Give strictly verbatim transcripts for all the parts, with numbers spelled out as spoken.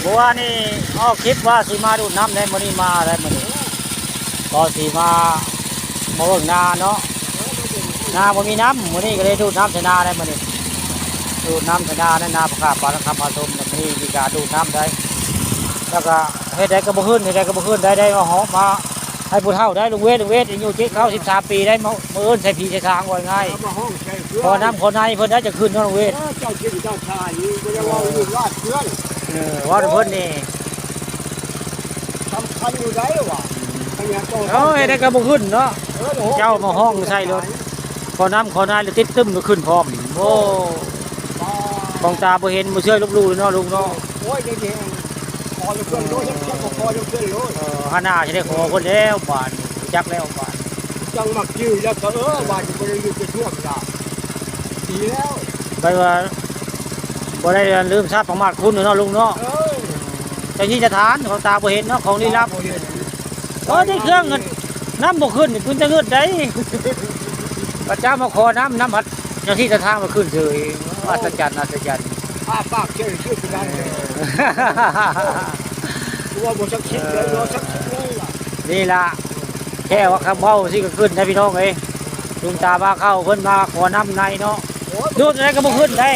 เมื่อวานนี่ออกคลิปว่าสิมาดูดน้ำได้ มื้อนี้มาได้ มื้อนี้ก็สิมา มาเบิ่งนาเนาะ นาบ่มีน้ำ มื้อนี้ก็เลยดูดน้ำใส่นาได้ มื้อนี้ ดูดน้ำใส่นาได้ นาประกาศปานคำผาสม มื้อนี้มีการดูดน้ำได้ แล้วก็เฮ็ดได้ก็บ่ขึ้น เฮ็ดได้ก็บ่ขึ้น ได้ ได้มาเหาะมา ให้ผู้เฒ่าได้ ลุงเวท ลุงเวท อายุเจ็ด เก้าสิบสามปีได้ มา มาเอิ้นใส่ผีใส่สาง ว่าง่าย เอามาห้องใส่เพื่อน ขอน้ำขอในเพิ่นได้จะขึ้นเนาะ ลุงเวท เออ เจ้ากินเจ้าชายนี่บ่ได้เว้าอยู่ลาดเพื่อน เออ เว้าแต่เพิ่นนี่ สำคัญอยู่ได้ว่ะ อันเนี้ยต้อง เอ้ย ได้ก็บ่ขึ้นเนาะ เออ เจ้ามาห้องใส่รถ ขอน้ำขอในแล้วติดตึ้มก็ขึ้นพร้อม โอ้ ของตาบ่เห็น บ่เชื่อลบหลู่เลยเนาะ ลุงเนาะ โอ้ย เดี๋ยวนี้ขอเพื่อนโลด ยังเชื่อขอเพื่อนโลด เออ หันหน้าสิได้ขอเพิ่นแล้ว บาดนี้ จักแล้ว บาด จังมักยื้อแล้วก็ เออ บาดนี้บ่ได้ยื้อไปทั่วเวลา ดีแล้ว ไปว่า บ่ได้ลืมทรัพย์ประมาทคุณเนาะ ลุงเนาะ เออ เจ้าที่เจ้าทางของตาบ่เห็นเนาะ ของลี้ลับ บ่เห็น เออ นี่เครื่องเงิน น้ำบ่ขึ้น คุณจะเงินได้ พระเจ้ามาขอน้ำ น้ำพัด เจ้าที่เจ้าทางมาขึ้นเฉย อัศจรรย์ อัศจรรย์ อ้าปากเฉย ชื่อคือกันเลย เออ ตัวบ่สักชิดเลย บ่สักชิดเลยล่ะ นี่ล่ะ แค่ว่าคำเว้าสิก็ขึ้นนะพี่น้องเอ้ย ลุงตาพาเข้า เพิ่นมาขอน้ำในเนาะ โอ้ย ดูดอะไรก็บ่ขึ้นได้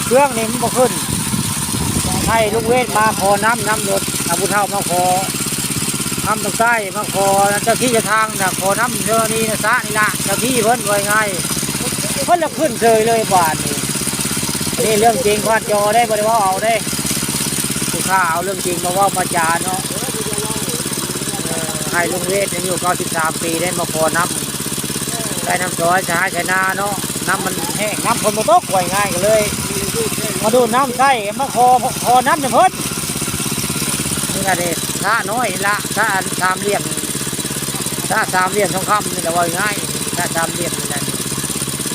เครื่องนี่มันบ่ขึ้น ให้ลุงเวทมาขอน้ำ น้ำรถ เอาผู้เฒ่ามาขอ น้ำตกใต้มาขอ เจ้าที่เจ้าทางน่ะ ขอน้ำเท่านี้นะ สระนี่ล่ะ เจ้าที่เพิ่นว่าง่าย เพิ่นละขึ้นเฉยเลยบาดนี้ นี่เรื่องจริงผ่านจอได้ บ่ได้เว้าเอาได้ ผู้ข้าเอาเรื่องจริงมาเว้ามาจาเนาะ เออ ให้ลุงเวทอายุเก้าสิบสามปีได้มาขอน้ำ ได้น้ำซอยสหายไชนาเนาะ น้ำมันแห้ง น้ำฝนบ่ตก ว่าง่ายก็เลย มาดูดน้ำใส่ มาขอ ขอน้ำจากเพิ่น นี่ล่ะเด้ สระน้อยละ สระสามเหลี่ยม สระสามเหลี่ยมทองคำนี่แหละ ว่าง่าย สระสามเหลี่ยมนี่แหละ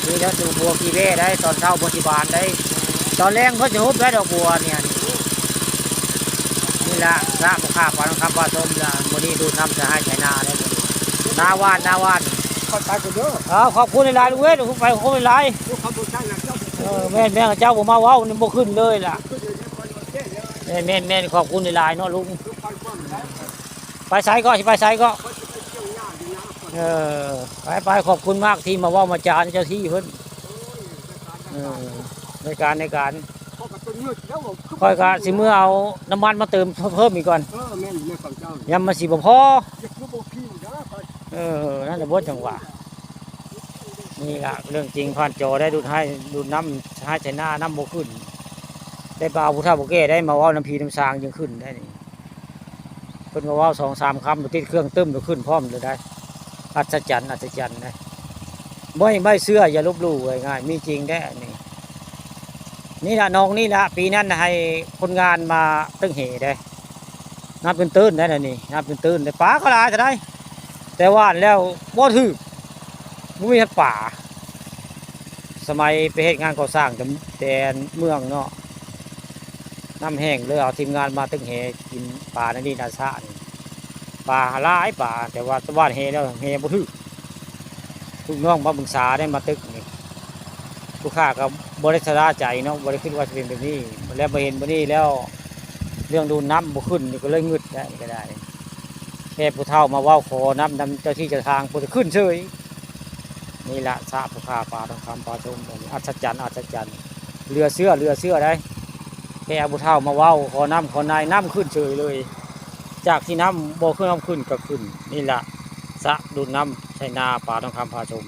นี่แล้วดูบัวกี่แว่ได้ ตอนเช้าบัวสิบานได้ ตอนแลงเพิ่นจะฮุบได้ดอกบัวเนี่ย นี่ล่ะ สระบ่ขาดปานคำว่าส้มล่ะ มื้อนี้ดูดน้ำสหายไชนาได้มื้อนี้ นาหว่าน นาหว่าน ขอบใจกูเด้อ เออ ขอบคุณหลายๆ ลุงเวท ไปขอบคุณหลายๆ ลูกเขาบ่ใช่นะ เจ้า เออ แม่นๆ เจ้าบ่มาเว้านี่บ่ขึ้นเลยล่ะ ขึ้นเลยนะ คนเราเจ๊เยอะ แม่นๆๆ ขอบคุณหลายๆ เนาะลุง ลูกเขาบ่ใช่ ไปไสก็ สิไปไสก็ คนจะไปเที่ยวยากอยู่นะ เออ ไปๆ ขอบคุณมากที่มาเว้ามาจาเจ้าที่เพิ่น เออ ในการ ในการ ข้อยก็จนมืดแล้ว ข้อยก็สิเมือเอาน้ำมันมาเติมเพิ่มอีกก่อน เออ แม่นอยู่ในฝั่งเจ้า ยามมันสิบ่พอ อย่าคือบ่ขี้นะ เออ นั่นแหละบ่จังหวะ นี่ล่ะเรื่องจริงผ่านจอได้ ดูดให้ ดูดน้ำให้ไชนา น้ำบ่ขึ้น ได้ไปเอาผู้เฒ่าผู้แก่ได้มาเว้านำผีนำสางจึงขึ้นได้นี่ เพิ่นมาเว้าสองสามคำ ติดเครื่องตึ้มแล้วขึ้นพร้อมเลยได้ อัศจรรย์ อัศจรรย์นะ ไม่ ไม่เชื่ออย่าลบหลู่ ว่าง่ายๆ มีจริงแท้นี่ นี่ล่ะ หนองนี่ล่ะ ปีนั้นให้คนงานมาตึ้งแหได้ นับเป็นตื้นได้นะนี่ นับเป็นตื้นได้ ปลาก็หลายเท่าใด แต่หว่านแล้วบ่ถืก บ่มีปลา สมัยไปเฮ็ดงานก่อสร้างแต่ แต่เมืองเนาะ น้ำแห้งเลยเอาทีมงานมาตึกแหกินปลาในนี่นาซะนี่ ปลาหลายปลา แต่ว่าหว่านแหแล้วแหบ่ถืก ลูกน้องมาปรึกษาได้มาตึกนี่ ลูกค้าก็บ่ได้ชะล่าใจเนาะ บ่ได้คิดว่าสิเป็นแบบนี้ แล้วมาเห็นบัดนี้แล้ว เรื่องดูดน้ำบ่ขึ้นนี่ก็เลยงึดแล้วนี่ก็ได้ แค่ผู้เฒ่ามาเว้าขอน้ำ นำเจ้าที่เจ้าทาง เพิ่นขึ้นเฉย นี่ล่ะ สระผู้ข้าปลาทองคำปลาชม อัศจรรย์ อัศจรรย์ เหลือเชื่อ เหลือเชื่อได้ แค่ผู้เฒ่ามาเว้าขอน้ำขอใน น้ำขึ้นเฉยเลย จากที่น้ำบ่ขึ้น น้ำขึ้นก็ขึ้น นี่ล่ะ สระดูดน้ำไชนา ปลาทองคำปลาชม